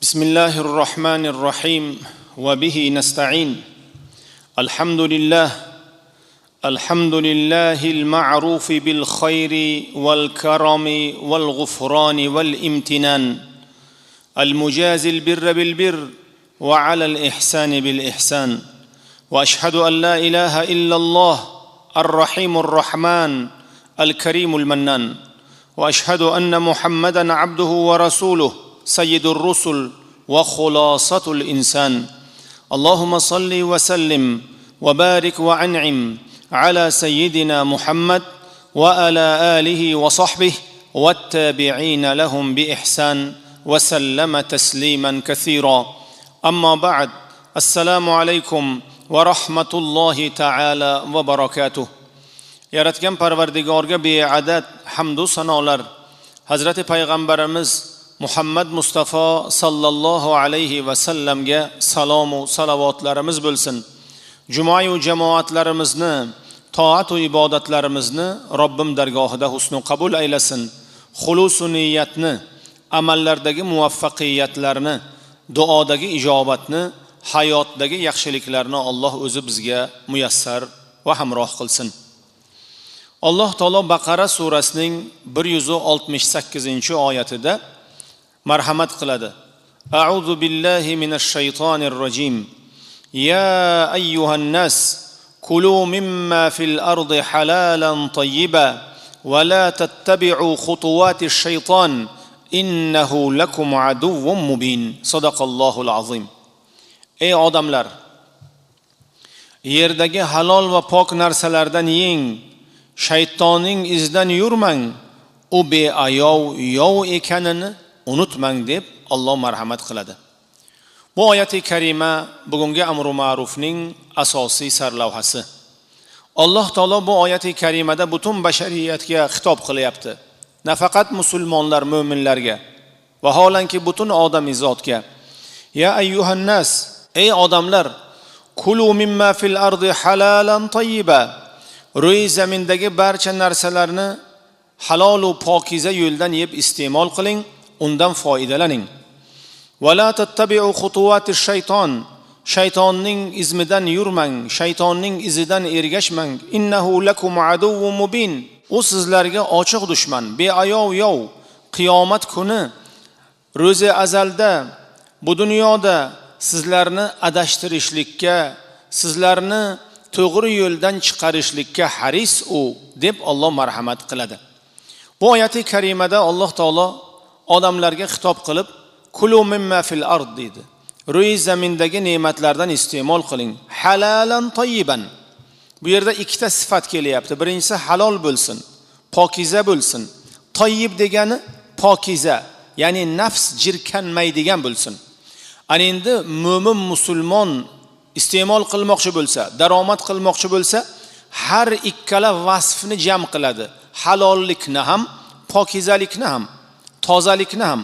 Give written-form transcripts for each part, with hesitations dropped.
بسم الله الرحمن الرحيم وبه نستعين. الحمد لله، الحمد لله المعروف بالخير والكرم والغفران والامتنان، المجازي البر بالبر وعلى الإحسان بالإحسان، وأشهد أن لا إله إلا الله الرحيم الرحمن الكريم المنان، وأشهد أن محمدا عبده ورسوله سيد الرسل وخلاصة الإنسان. اللهم صل وسلم وبارك وأنعم على سيدنا محمد وعلى آله وصحبه والتابعين لهم بإحسان وسلم تسليما كثيرا. أما بعد، السلام عليكم ورحمة الله تعالى وبركاته. Yaratgan Parvardigorga beadad hamdu sanolar, Hazrati Payg'ambarimiz Muhammad Mustafa sallallohu alayhi va sallamga salomu salavotlarimiz bo'lsin. Jumayu jamoatlarimizni, toat va ibodatlarimizni Robbim dargohida husnu qabul aylasin. Xulusu niyatni, amallardagi muvaffaqiyatlarni, duodagi ijobatni, hayotdagi yaxshiliklarni Alloh o'zi bizga muyassar va hamroh qilsin. Alloh taolo Baqara surasining 168-oyatida marhamat qiladi. A'udhu billahi minash shaytonir rojim. Ya ayyuhan nas kulu mimma fil ardi halalan tayyiba va la tattabi'u khutuwatish shayton innahu lakum aduwwun mubin. Sadaqallohul azim. Ey odamlar, yerdagi halol va pok narsalardan yeng, shaytonning izidan yurmang, u beayov yov ekanini unutmang deb Alloh marhamat qiladi. Bu oyati karima bugungi amru ma'rufning asosiy sarlavhasi. Alloh taolo bu oyati karimada butun bashariyatga xitob qilyapti. Nafaqat musulmonlar, mo'minlarga, vaholanki butun odamizodga. Ya ayyuhan nas, ey odamlar, kulu mimma fil ardi halalan tayyiba. Ro'y zamindagi barcha narsalarni halol va pokiza yo'ldan yeb iste'mol qiling, undan foydalaning. Va la tattabi'u khutuwatish shayton. Shaytonning izmidan yurmang, shaytonning izidan ergashmang. Innahu lakum aduwwun mubin. U sizlarga ochiq dushman, beayov yov. Qiyomat kuni ro'zi azalda bu dunyoda sizlarni adashtirishlikka, sizlarni to'g'ri yo'ldan chiqarishlikka haris u deb Alloh marhamat qiladi. Bu oyati karimada Alloh taolo odamlarga xitob qilib, kulu mimma fil ard deydi. Ro'y zamindagi ne'matlardan iste'mol qiling. Halalan tayyiban. Bu yerda ikkita sifat kelyapti. Birinchisi halol bo'lsin, pokiza bo'lsin. Tayyib degani pokiza, ya'ni nafs jirkanmaydigan bo'lsin. Ana endi mo'min musulmon iste'mol qilmoqchi bo'lsa, daromad qilmoqchi bo'lsa, har ikkala vasfni jam qiladi. Halollikni ham, pokizalikni ham, tozalikni ham.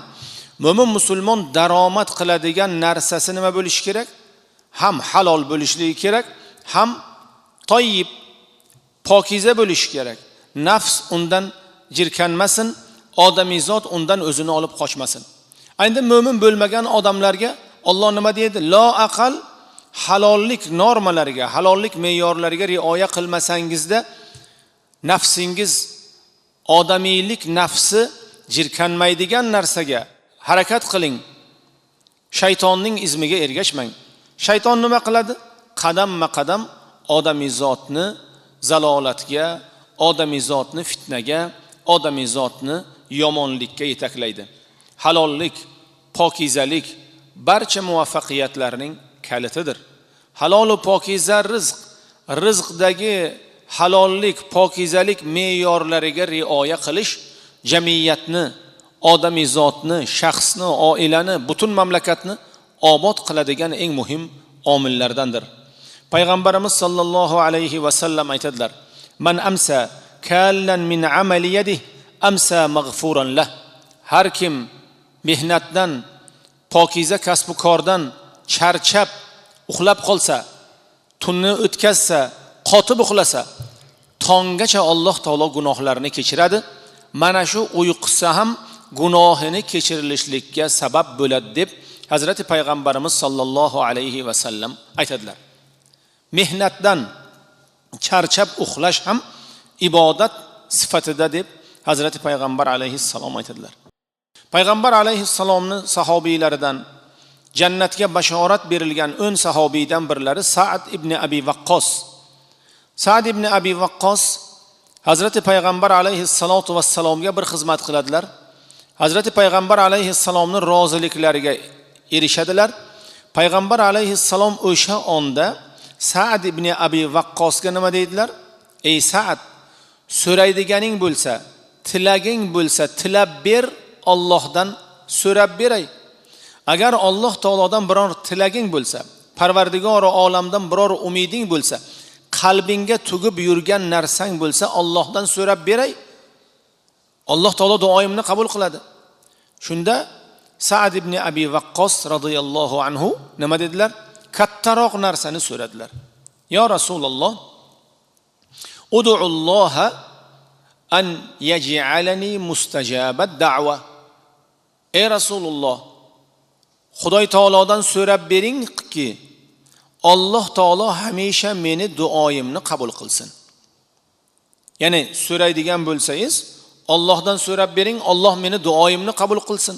Mo'min musulmon daromad qiladigan narsasi nima bo'lishi kerak? Ham halol bo'lishligi kerak, ham toyyib, pokiza bo'lishi kerak. Nafs undan jirkanmasin, odamizod undan o'zini olib qochmasin. Endi mo'min bo'lmagan odamlarga Alloh nima deydi? La aqal halollik normalariga, halollik me'yorlariga rioya qilmasangizda nafsingiz, odamiylik nafsi jirkanmaydigan narsaga harakat qiling. Shaytonning izmiga ergashmang. Shayton nima qiladi? Qadamma-qadam odamizodni zalolatga, odamizodni fitnaga, odamizodni yomonlikka yetaklaydi. Halollik, pokizalik barcha muvaffaqiyatlarning kalitidir. Halol va pokiza rizq, rizqdagi halollik, pokizalik me'yorlariga rioya qilish jamiyatni, odamizodni, shaxsni, oilani, butun mamlakatni obod qiladigan eng muhim omillardandir. Payg'ambarimiz sallallohu alayhi va sallam aytadilar: "Man amsa kallan min amali yadihi amsa maghfuran lah." Har kim mehnatdan, pokiza kasb kordan charchab uxlab qolsa, tunni o'tkazsa, qotib uxlasa, tonggacha Alloh taolo gunohlarini kechiradi. Mana shu uyqusi ham gunohini kechirilishlikka sabab bo'ladi deb Hazrati Payg'ambarimiz sollallohu alayhi va sallam aytadilar. Mehnatdan charchab uxlash ham ibodat sifatida deb Hazrati Payg'ambar alayhissalom aytadilar. Payg'ambar alayhissalomni sahobiylaridan jannatga bashorat berilgan 10 sahobiydan birlari Sa'd ibn Abi Waqqos. Sa'd ibn Abi Waqqos Hazrati Payg'ambar alayhissalotu vassalomga bir xizmat qiladilar. Hazrati Payg'ambar alayhissalomning roziliklariga erishadilar. Payg'ambar alayhissalom o'sha onda Sa'd ibn Abi Waqqosga nima deydilar? Ey Sa'd, so'raydiganing bo'lsa, tilaging bo'lsa, tilab ber, Allohdan so'rab beray. Agar Alloh taolodan biror tilaging bo'lsa, Parvardigori olamdan biror umiding bo'lsa, qalbingga tugib yurgan narsang bo'lsa, Allohdan so'rab beray. Alloh taolo duoyimni qabul qiladi. Shunda Sa'd ibn Abi Waqqos radhiyallohu anhu nima dedilar? Kattaroq narsani so'radilar. Ya Rasululloh, ud'ulloha an yaj'alani mustajabat da'wa. Ey Rasululloh, Xudoy taolodan so'rab beringki, Alloh taolo hamisha meni duoyimni qabul qilsin. Ya'ni so'raydigan bo'lsangiz, Allohdan so'rab bering, Alloh meni duoyimni qabul qilsin.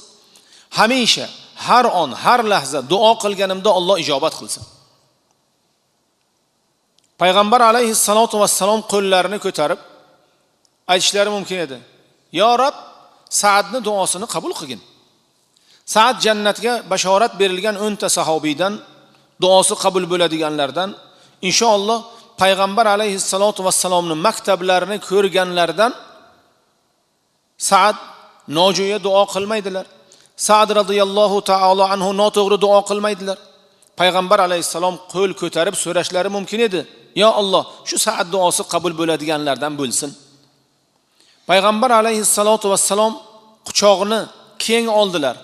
Hamisha, har on, har lahza duo qilganimda Alloh ijobat qilsin. Payg'ambar alayhissalotu vassalom qo'llarini ko'tarib aytishlari mumkin edi. Yo Rab, Sa'dni duosini qabul qilgin. Sa'd jannatga bashorat berilgan 10 ta sahobiydan, duosi qabul bo'ladiganlardan, inshaalloh payg'ambar alayhissalotu vassalomning maktablarini ko'rganlardan Sa'd nojo'ya duo qilmaydilar. Sa'd radhiyallohu ta'ala anhu noto'g'ri duo qilmaydilar. Payg'ambar alayhissalom qo'l ko'tarib so'rashlari mumkin edi. Yo Alloh, shu Sa'd duosi qabul bo'ladiganlardan bo'lsin. Payg'ambar alayhissalotu vassalom quchog'ini keng oldilar.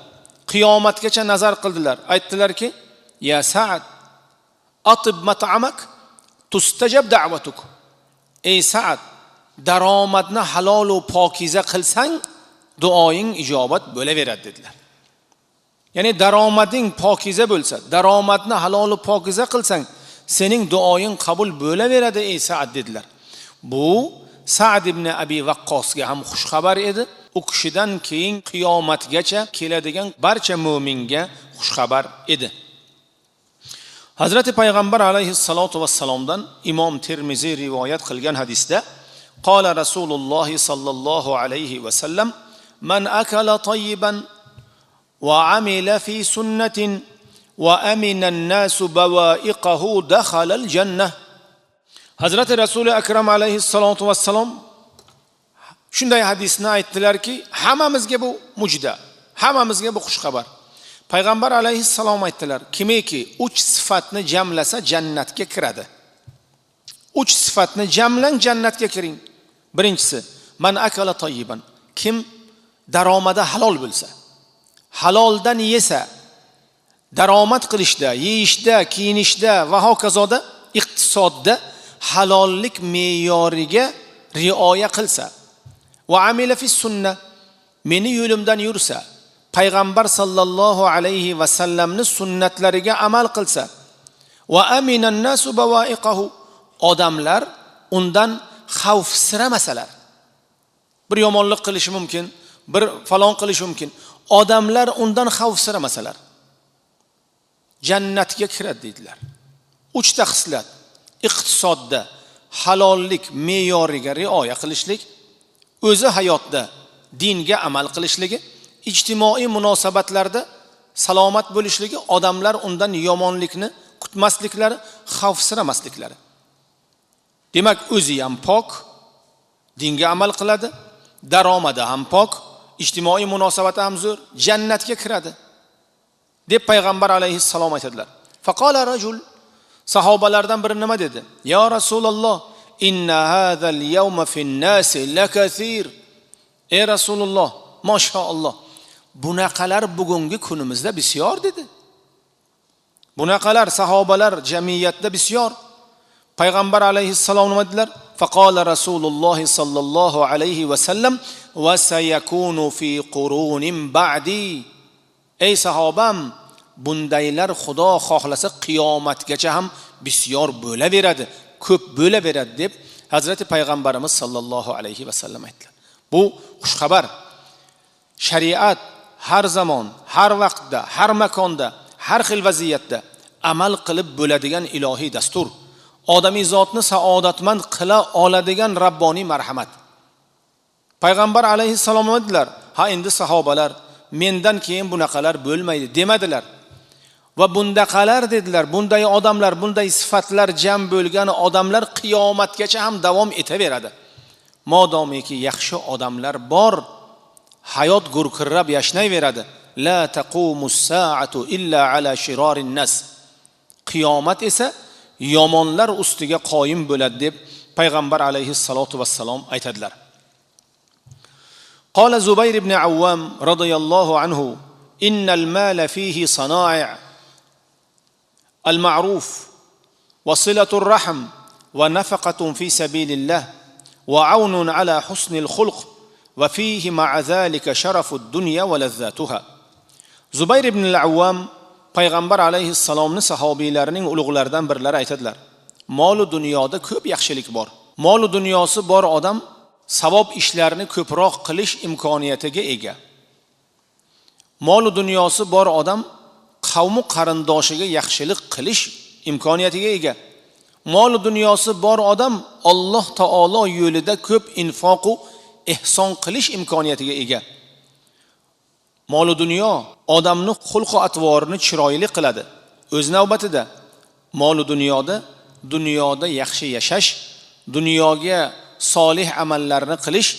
Qiyomatgacha nazar qildilar. Aytdilarki: "Ya Sa'd, atib mat'amak tustajab da'vatuk." Ey Sa'd, daromadni halol va pokiza qilsang, duoying ijobat bo'laveradi dedilar. Ya'ni daromading pokiza bo'lsa, daromadni halol va pokiza qilsang, sening duoying qabul bo'laveradi ey Sa'd dedilar. Bu Sa'd ibn Abi Waqqosga ham xush xabar edi. U kishidan keyin qiyomatgacha keladigan barcha mo'minga xush xabar edi. Hazrati Payg'ambar alayhissalotu vassalomdan Imom Termiziy rivoyat qilgan hadisda qala Rasululloh sallallohu alayhi va sallam: "Man akala tayyiban va amila fi sunnatin va amina an-nasu bawa'iqahu dakhala al-jannah." Hazrati Rasuli Akram alayhissalotu vassalom shunday hadisni aytdilarki, hammamizga bu mujda, hammamizga bu xush xabar. Payg'ambar alayhissalom aytdilar, kimiki 3 sifatni jamlasa jannatga kiradi. 3 sifatni jamlang, jannatga kiring. Birinchisi, man akala tayyiban. Kim daromadi halol bo'lsa, haloldan yesa, daromad qilishda, yeyishda, kiyinishda va hokazoda iqtisodda halollik me'yoriga rioya qilsa, va amila fi sunna, meni yo'limdan yursa, payg'ambar sallallohu alayhi va sallamni sunnatlariga amal qilsa, va aminan nasu bawaiqahu, odamlar undan xavfsiramasalar, bir yomonlik qilishi mumkin, bir falon qilishi mumkin, odamlar undan xavfsiramasalar jannatga kiradi deydilar. 3 ta xislat: iqtisodda halollik me'yoriga rioya qilishlik, o'zi hayotda dinga amal qilishligi, ijtimoiy munosabatlarda salomat bo'lishligi, odamlar undan yomonlikni kutmasliklari, xavfsiramasliklari. Demak, o'zi ham pok, dinga amal qiladi, daromadi ham pok, ijtimoiy munosabati ham zo'r, jannatga kiradi deb payg'ambar alayhissalom aytadilar. Faqala rajul, sahobalardan biri nima dedi? Ya Rasululloh, inna hazal yawma fin-nasi lakathir. Ey Rasululloh, mashalloh, bunaqalar bugungi kunimizda bisyor dedi. Bunaqalar sahobalar jamiyatda bisyor. Payg'ambar alayhissalom nima dedilar? Faqala Rasululloh sallallohu alayhi va sallam: va sayakunu fi qurunin ba'di. Ey sahobam, Bundaylar Xudo xohlasa qiyomatgacha ham bisyor bo'laveradi, ko'p bo'laveradi deb Hazrati Payg'ambarimiz sallallohu alayhi va sallam aytdilar. Bu xushxabar. Shariat har zamon, har vaqtda, har makonda, har xil vaziyatda amal qilib bo'ladigan ilohiy dastur. Odamiy zotni saodatmand qila oladigan rabboniy marhamat. Payg'ambar alayhissalom dedilar, ha endi sahobalar mendan keyin bunaqalar bo'lmaydi demadilar. Va bundaqalar dedilar, bunday odamlar, bunday sifatlar jam bo'lgan odamlar qiyomatgacha ham davom etaveradi. Modomiki yaxshi odamlar bor, hayot gurkirab yashnayveradi. La taqumus saatu illa ala shirorin nas. Qiyomat esa yomonlar ustiga qoyim bo'ladi deb payg'ambar alayhissalotu vassalom aytadilar. Qala Zubayr ibn Awwam radhiyallohu anhu: innal mala fihi sana'i' al-ma'ruf wa silatur rahm wa nafaqatun fi sabilillah wa 'awnun 'ala husnil xulq va fihi ma'a zalika sharafud dunya wa lazzatuha. Zubayr ibn al-Awwam payg'ambar alayhissalomni sahobiylarining ulug'laridan birlari aytadilar: mol dunyoda ko'p yaxshilik bor. Mol dunyosi bor odam savob ishlarni ko'proq qilish imkoniyatiga ega. Mol dunyosi bor odam qavmu qarindoshiga yaxshilik qilish imkoniyatiga ega. Mol dunyosi bor odam Alloh taolo yo'lida ko'p infoq va ehson qilish imkoniyatiga ega. Mol dunyo odamni xulq atvorini chiroyli qiladi. O'z navbatida mol dunyoda yaxshi yashash, dunyoga solih amallarni qilish,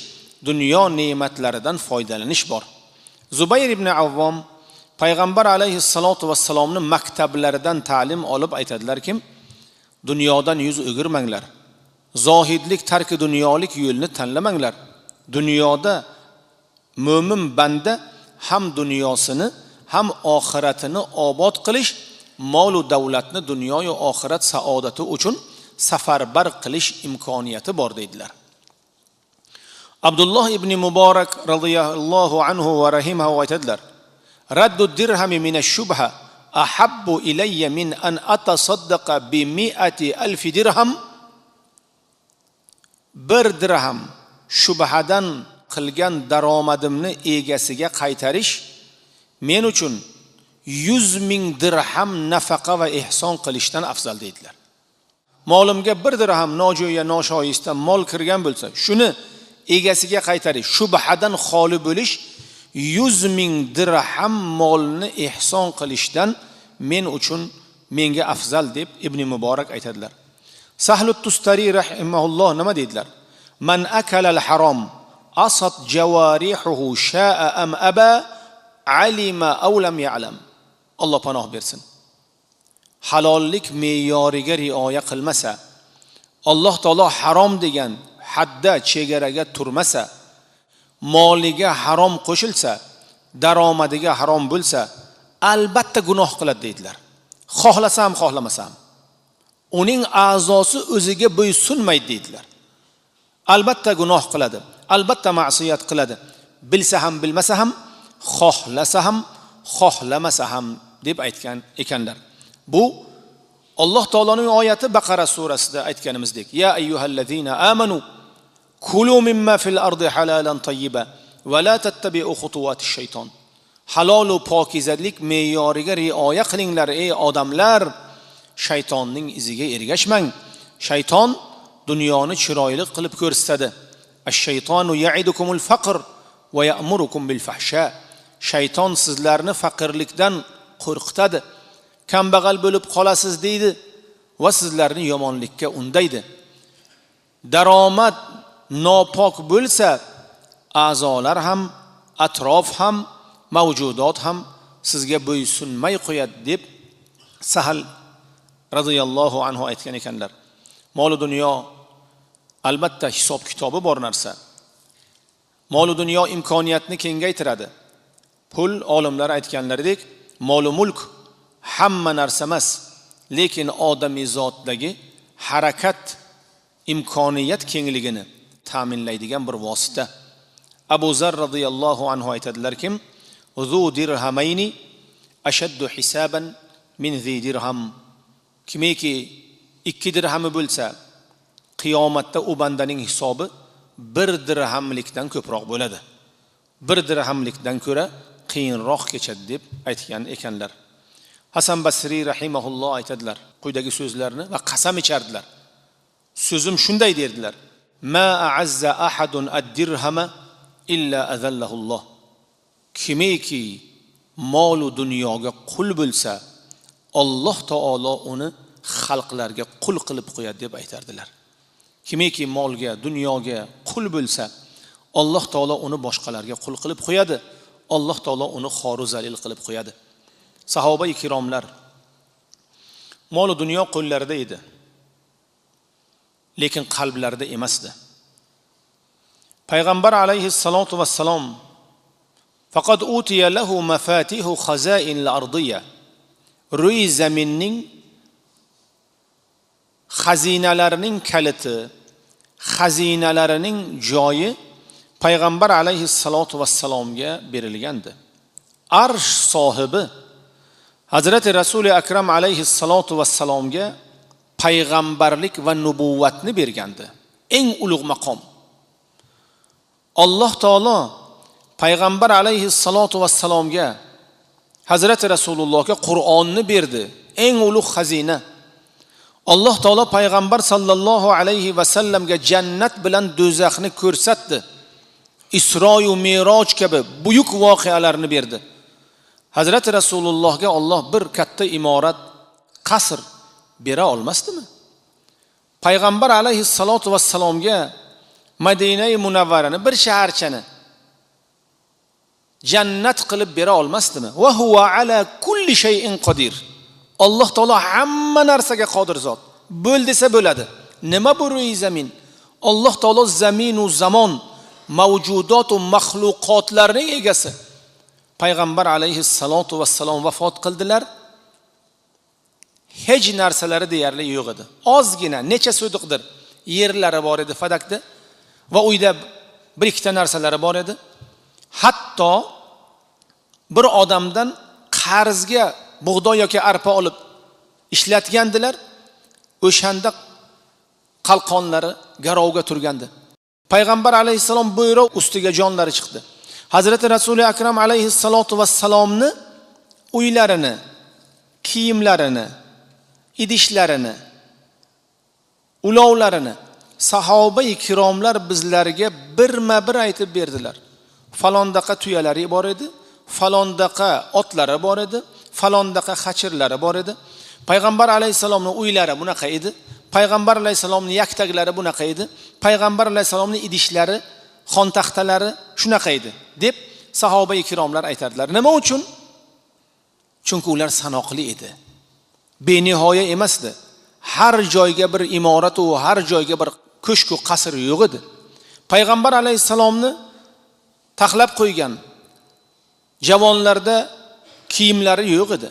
dunyo ne'matlaridan foydalanish bor. Zubayr ibn Avvom payg'ambar alayhissalotu vassalomni maktablaridan ta'lim olib aytadilarki, dunyodan yuz o'girmanglar. Zohidlik, tarki dunyolik yo'lni tanlamanglar. Dunyoda mo'min banda ham dunyosini ham oxiratini obod qilish, mol va davlatni dunyo va oxirat saodati uchun safarbar qilish imkoniyati bor deydilar. Abdulloh ibn Muborak radhiyallohu anhu va rahimahu aytadilar: raddu dirhami min ash-shubha ahabbu ilayya min an atasaddaqa bi 100,000 dirham. Bir dirham shubhadan qilgan daromadimni egasiga qaytarish men uchun 100,000 dirham nafaqa va ehson qilishdan afzal deydilar. Molimga bir dirham nojo'ya, noshoyista mol kirgan bo'lsa, shuni egasiga qaytarish, shubhadan xoli bo'lish 100,000 dirham molni ehson qilishdan men uchun menga afzal deb Ibn Muborak aytadilar. Sahlut Tustari rahimahulloh nima deydilar? Man akala al-harom asat jawarihuhu sha'a am aba alima aw lam ya'lam. Alloh panoh bersin. Halollik me'yoriga rioya qilmasa, Alloh taolo harom degan hadda chegaraga turmasa, moliga harom qo'shilsa, daromadiga harom bo'lsa, albatta gunoh qiladi deydilar. Xohlasa ham xohlamasa ham. Uning a'zosi o'ziga bo'ysunmaydi deydilar. Albatta gunoh qiladi, albatta ma'siyat qiladi. Bilsa ham bilmasa ham, xohlasa ham xohlamasa ham deb aytgan ekanlar. Bu Alloh taoloning oyati Baqara surasida aytganimizdek: ya ayyuhallazina amanu kulu mimma fil ardi halalan tayyiba va la tattabi'u khutuwatish shayton. Halol va pokizalik me'yoriga rioya qilinglar ey odamlar, shaytonning iziga ergashmang. Shayton dunyoni chiroyli qilib ko'rsatadi. Ash-shaytonu ya'idukumul faqr va ya'murukum bil fahsha. Shayton sizlarni faqirlikdan qo'rqitadi. Kambag'al bo'lib qolasiz deydi va sizlarni yomonlikka undaydi. Daromad nopok bo'lsa, a'zolar ham, atrof ham, mavjudot ham sizga bo'ysunmay qo'yadi deb Sahl radhiyallohu anhu aytgan ekanlar. Mol dunyo albatta hisob kitobi bor narsa. Mol dunyo imkoniyatni kengaytiradi. Pul, olimlar aytganlaridek, mol mulk hamma narsa emas, lekin odamiy zotdagi harakat, imkoniyat kengligini ta'minlaydigan bir vosita. Abu Zar radhiyallohu anhu aytadilarki, "Zu dirhamayni ashaddu hisaban min zi dirham. Kimiki 2 dirhami bo'lsa, qiyomatda u bandaning hisobi 1 dirhamlikdan ko'proq bo'ladi. 1 dirhamlikdan ko'ra qiyinroq kechadi deb aytgan ekanlar. Hasan Basri rahimahulloh aytadilar quyidagi so'zlarni va qasam ichardilar. So'zim shunday derdilar: Ma a'azza ahadun ad-dirhama illa azallahu. Kimiki mol u dunyoga qul bo'lsa, Alloh taolo uni xalqlarga qul qilib qo'yadi deb aytardilar. Kimiki molga, dunyoga qul bo'lsa, Alloh taolo uni boshqalarga qul qilib qo'yadi. Alloh taolo uni xoru zalil qilib qo'yadi. Sahoba ikromlar mol u dunyo qo'llarida edi, lekin qalblarida emasdi. Payg'ambar alayhissalatu vassalom faqat utiya lahu mafatihu khazain al-ardiyya, ro'y zaminning xazinalarining kaliti, xazinalarining joyi payg'ambar alayhissalatu vassalomga berilgandi. Arsh sohibi Hazrati Rasuli Akram alayhissalatu vassalomga payg'ambarlik va nubuvvatni bergandi. Eng ulug' maqom. Alloh taolo payg'ambar alayhissalatu vassalomga, Hazrati Rasulullohga Qur'onni berdi. Eng ulug' xazina. Alloh taolo payg'ambar sallallohu alayhi va sallamga jannat bilan do'zaxni ko'rsatdi. Isro va Mi'roj kabi buyuk voqealarni berdi. Hazrati Rasulullohga Alloh bir katta imorat, qasr bera olmasdimi? Payg'ambar alayhissalatu vassalomga Madinai Munavvarani, bir shaharchani jannat qilib bera olmasdimi? Va huwa ala kulli shay'in qodir. Alloh taolo hamma narsaga qodir zot. Bo'l desa bo'ladi. Nima bu ro'yi zamin? Alloh taolo zamin va zamon, mavjudot va maxluqotlarning egasi. Payg'ambar alayhissalatu vassalom vafot qildilar. Hech narsalari deyarli yo'q edi. Ozgina, necha sudiqdir yerlari bor edi Fadakda va uyda bir ikkita narsalari bor edi. Hatto bir odamdan qarzga bug'doy yoki arpa olib ishlatgandilar. O'shanda qalqonlari garovga turgandi. Payg'ambar alayhissalom buyruq ustiga jonlari chiqdi. Hazrati Rasuli Akram alayhissalatu vassalomni uylarini, kiyimlarini, idishlarini, ulovlarini sahoba ikromlar bizlarga birma-bir aytib berdilar. Falondaqa tuyalari bor edi, falondaqa otlari bor edi, falondaqa xachirlari bor edi. Payg'ambar alayhissalomning uylari bunaqa edi. Payg'ambar alayhissalomning yaktaklari bunaqa edi. Payg'ambar alayhissalomning idishlari, xontaxtalari shunaqa edi deb sahoba ikromlar aytardilar. Nima uchun? Chunki ular sanoqli edi. Benihoya emasdi. Har joyga bir imorat va har joyga bir ko'shk va qasr yo'q edi. Payg'ambar alayhissalomni taxlab qo'ygan javonlarda kiyimlari yo'q edi.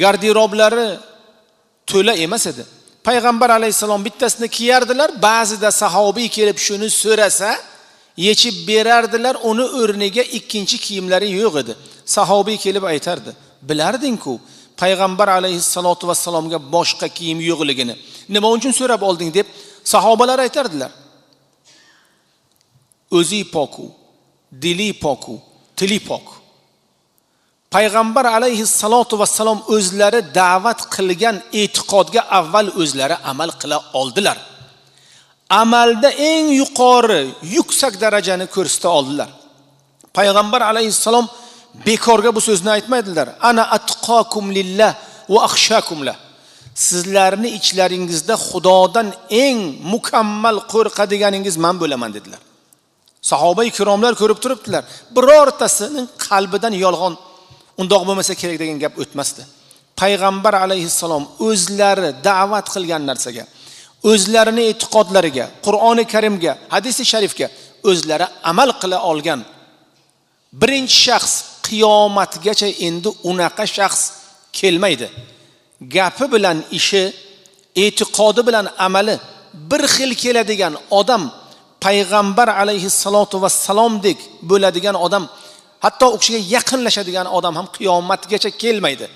Garderoblari to'la emas edi. Payg'ambar alayhissalom bittasini kiyardilar, ba'zida sahobiy kelib shuni so'rasa, yechib berardilar, uni o'rniga ikkinchi kiyimlari yo'q edi. Sahobiy kelib aytardi: "Bilarding-ku, payg'ambar alayhissalatu vassalomga boshqa kiyim yo'qligini. Nima uchun so'rab olding?" deb sahobalar aytardilar. O'zi poku, dili poku, tili pok. Payg'ambar alayhissalatu vassalom o'zlari da'vat qilgan e'tiqodga avval o'zlari amal qila oldilar. Amalda eng yuqori, yuksak darajani ko'rsata oldilar. Payg'ambar alayhissalom bekorga bu so'zni aytmaydilar. Ana atqakum lillah va akhshakum la. Sizlarni ichlaringizda Xudodan eng mukammal qo'rqadiganingiz men bo'laman dedilar. Sahoba ikromlar ko'rib turibdilar. Birortasining qalbidan yolg'on undoq bo'lmasa kerak degan gap o'tmasdi. Payg'ambar alayhissalom o'zlari da'vat qilgan narsaga, o'zlarini e'tiqodlariga, Qur'oni Karimga, hadisi sharifga o'zlari amal qila olgan birinchi shaxs qiyomatgacha endi unaqa shaxs kelmaydi. Gapi bilan ishi, e'tiqodi bilan amali bir xil keladigan odam, payg'ambar alayhissalotu vassalomdek bo'ladigan odam hatto u kishiga yaqinlashadigan odam ham qiyomatgacha kelmaydi.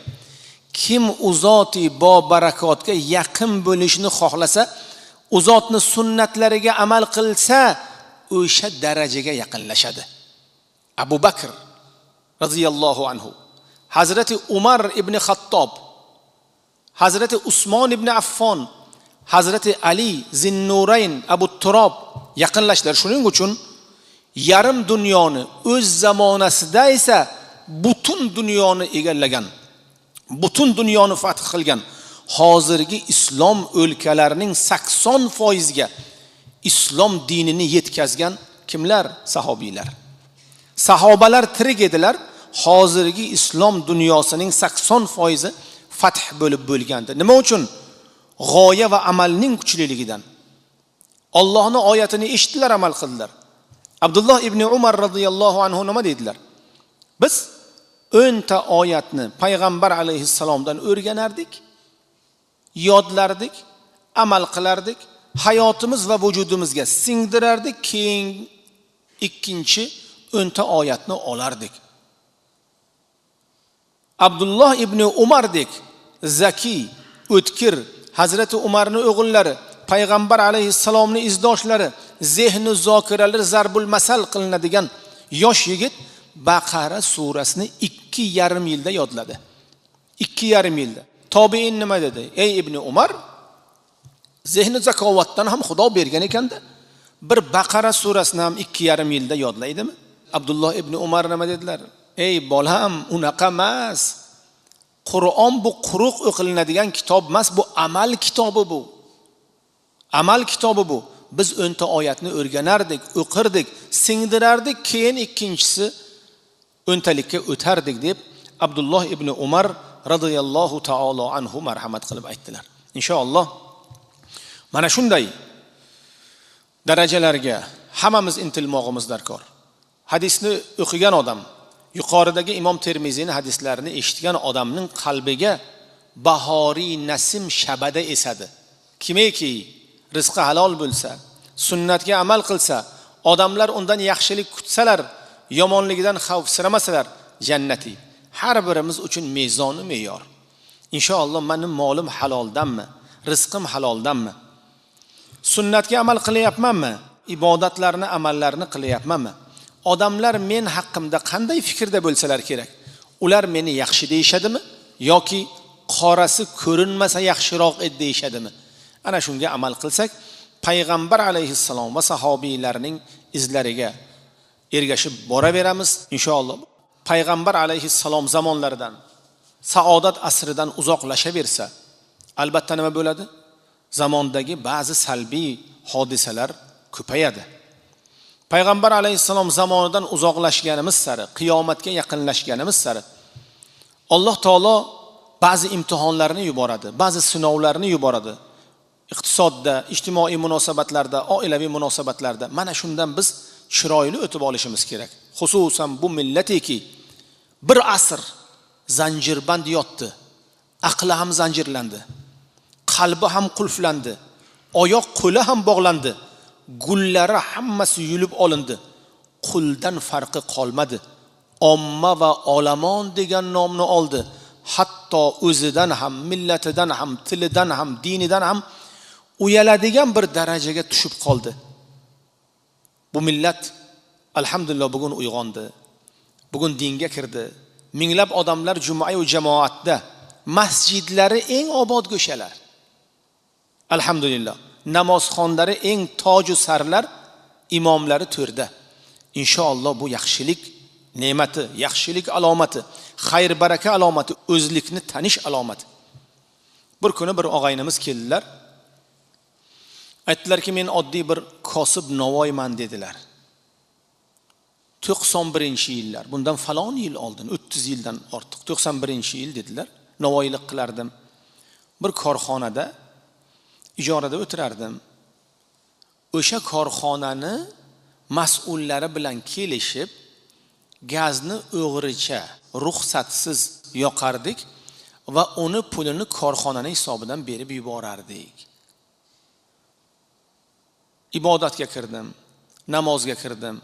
Kim u zoti bobarakotga yaqin bo'lishni xohlasa, u zotni sunnatlariga amal qilsa, o'sha darajaga yaqinlashadi. Abu Bakr radhiyallohu anhu, Hazrati Umar ibn Xattob, Hazrati Usmon ibn Affon, Hazrati Ali Zinnurayn, Abu Turob yaqinlashdilar. Shuning uchun yarim dunyoni o'z zamonasida esa butun dunyoni egallagan, butun dunyoni fath qilgan, hozirgi islom o'lkalarining 80% ga islom dinini yetkazgan kimlar? Sahobiylar. Sahobalar tirik edilar, hozirgi islom dunyosining 80% fath bo'lib bo'lgandi. Nima uchun? G'oya va amalning kuchliligidan. Allohning oyatini eshitdilar, amal qildilar. Abdulloh ibn Umar radhiyallohu anhu nima dedilar? Biz 10 ta oyatni payg'ambar alayhissalomdan o'rganardik, yodlardik, amal qilardik, hayotimiz va vujudimizga singdirardik, keyin ikkinchi 10 ta oyatni olardik. Abdulloh ibn Umardek zaki, o'tkir, Hazrati Umarning o'g'illari, payg'ambar alayhissalomning izdoshlari, zehni zokiralari zarbul masal qilinadigan yosh yigit Baqara surasini 2,5 yilda yodladi. 2,5 yilda. Tobiin nima dedi? Ey ibn Umar, zehni zakovatdan ham Xudo bergan ekanda, bir Baqara surasini ham 2,5 yilda yodlaydimi? Abdulloh ibn Umar nima dedilar? Ey bolam, unaqa emas. Qur'on bu quruq o'qilinadigan kitob emas, bu amal kitobi bu. Amal kitobi bu. Biz 10 ta oyatni o'rganardik, o'qirdik, singdirardik, keyin ikkinchisi o'ntalikka o'tardik deb Abdulloh ibn Umar radhiyallohu taolo anhu marhamat qilib aytdilar. Inshaalloh mana shunday darajalarga hammamiz intilmog'imiz darkor. Hadisni o'qigan odam, yuqoridagi Imom Termiziyning hadislarini eshitgan odamning qalbiga bahoriy nasim shabada esadi. Kimiki rizqi halol bo'lsa, sunnatga amal qilsa, odamlar undan yaxshilik kutsalar, yomonligidan xavfsiramasalar, jannati. Har birimiz uchun mezoni me'yor. Inshaalloh mening molim haloldanmi, rizqim haloldanmi? Sunnatga amal qilyapmanmi? Ibodatlarni, amallarni qilyapmanmi? Odamlar men haqqimda qanday fikrda bo'lsalar kerak? Ular meni yaxshi deyishadimi yoki qorasi ko'rinmasa yaxshiroq edi deyishadimi? Ana shunga amal qilsak, payg'ambar alayhissalom va sahobiylarning izlariga ergashib boraveramiz inshaalloh. Payg'ambar alayhissalom zamonlaridan, saodat asridan uzoqlashaversa, albatta nima bo'ladi? Zamondagi ba'zi salbiy hodisalar ko'payadi. Payg'ambar alayhissalom zamonidan uzoqlashganimiz sari, qiyomatga yaqinlashganimiz sari Alloh taolo ba'zi imtihonlarni yuboradi, ba'zi sinovlarni yuboradi. Iqtisodda, ijtimoiy munosabatlarda, oilaviy munosabatlarda mana shundan biz chiroyli o'tib olishimiz kerak. Xususan bu millatiki bir asr zanjirband yotdi, aqli ham zanjirlandi, qalbi ham qulflandi, oyoq qo'li ham bog'landi, gullari hammasi yulib olindi, quldan farqi qolmadi. Omma va olamon degan nomni oldi. Hatto o'zidan ham, millatidan ham, tilidan ham, dinidan ham uyaladigan bir darajaga tushib qoldi. Bu millat alhamdulillah bugun uyg'ondi. Bugun dinga kirdi. Minglab odamlar juma va jamoatda, masjidlari eng obod go'shalar. Alhamdulillah. Namozxonlari eng toju sarlar, imomlari to'rda. Inshaalloh bu yaxshilik ne'mati, yaxshilik alomati, xayr baraka alomati, o'zlikni tanish alomati. Bir kuni bir og'aynimiz keldilar. Aytdilarki, men oddiy bir kosib navoiyman dedilar. 91-yillar, bundan falon yil oldin, 30 yildan ortiq, 91-yil dedilar. Navoiylik qilardim. Bir korxonada ijarada o'tirardim. O'sha korxonani mas'ullari bilan kelishib, gazni o'g'richa, ruxsatsiz yoqardik va uni pulini korxonaning hisobidan berib yuborardik. Ibodatga kirdim, namozga kirdim,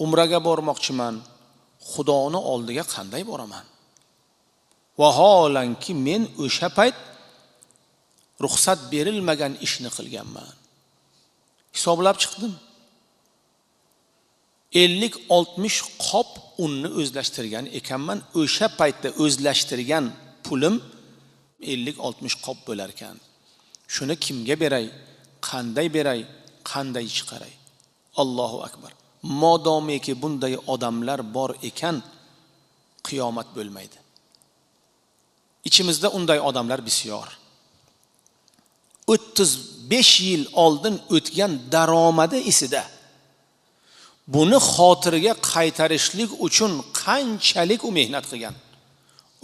umraga bormoqchiman, Xudoni oldiga qanday boraman? Vaholanki men o'sha payt ruxsat berilmagan ishni qilganman. Hisoblab chiqdim. 50-60 qop unni o'zlashtirgan ekanman. O'sha paytda o'zlashtirgan pulim 50-60 qop bo'lar ekan. Shuni kimga beray? Qanday beray? Qanday chiqaray? Allohu akbar. Modomiki bunday odamlar bor ekan, qiyomat bo'lmaydi. İçimizda unday odamlar bisyor. 35 yil oldin o'tgan daromadi esida. Buni xotiriga qaytarishlik uchun qanchalik u mehnat qilgan.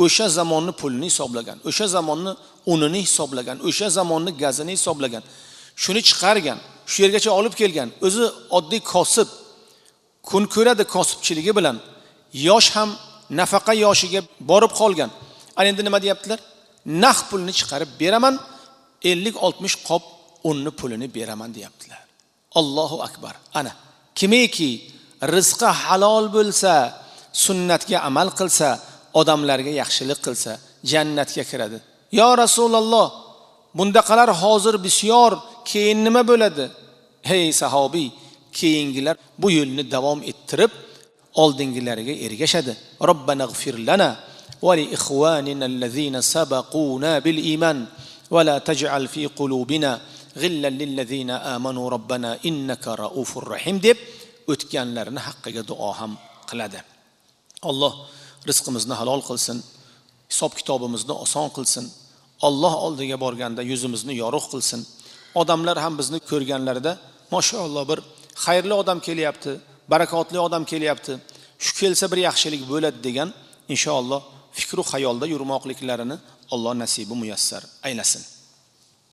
O'sha zamonni pulini hisoblagan, o'sha zamonni unini hisoblagan, o'sha zamonni gazini hisoblagan. Shuni chiqargan, shu yergacha olib kelgan. O'zi oddiy kosib, kun ko'radi kosibchiligi bilan. Yosh ham nafaqa yoshiga borib qolgan. Ana endi nima deyaptilar? Naq pulni chiqarib beraman, 50-60 qop unni pulini beraman deyaptilar. Allohu akbar. Ana kimiki rizqi halol bo'lsa, sunnatga amal qilsa, odamlarga yaxshilik qilsa, jannatga kiradi. Yo Rasululloh, bundaqalar hozir bisyor, keyin nima bo'ladi? Hey sahobiy, keyingilar bu yo'lni davom ettirib oldingilariga ergashadi. Robbana g'fir lana va li ikhwanina allazina sabaquna bil iman va la taj'al fi qulubina g'illan lillazina amanu robbana innaka raufur rahim deb o'tganlarni haqqiga duo ham qiladi. Alloh rizqimizni halol qilsin, hisob kitobimizni oson qilsin. Alloh oldiga borganda yuzimizni yorug' qilsin. Odamlar ham bizni ko'rganlarida mashalloh bir xayrli odam kelyapti, barakotli odam kelyapti, shu kelsa bir yaxshilik bo'ladi degan inshaalloh fikru xayolda yurmoqliklarini Alloh nasibi muyassar aylasin.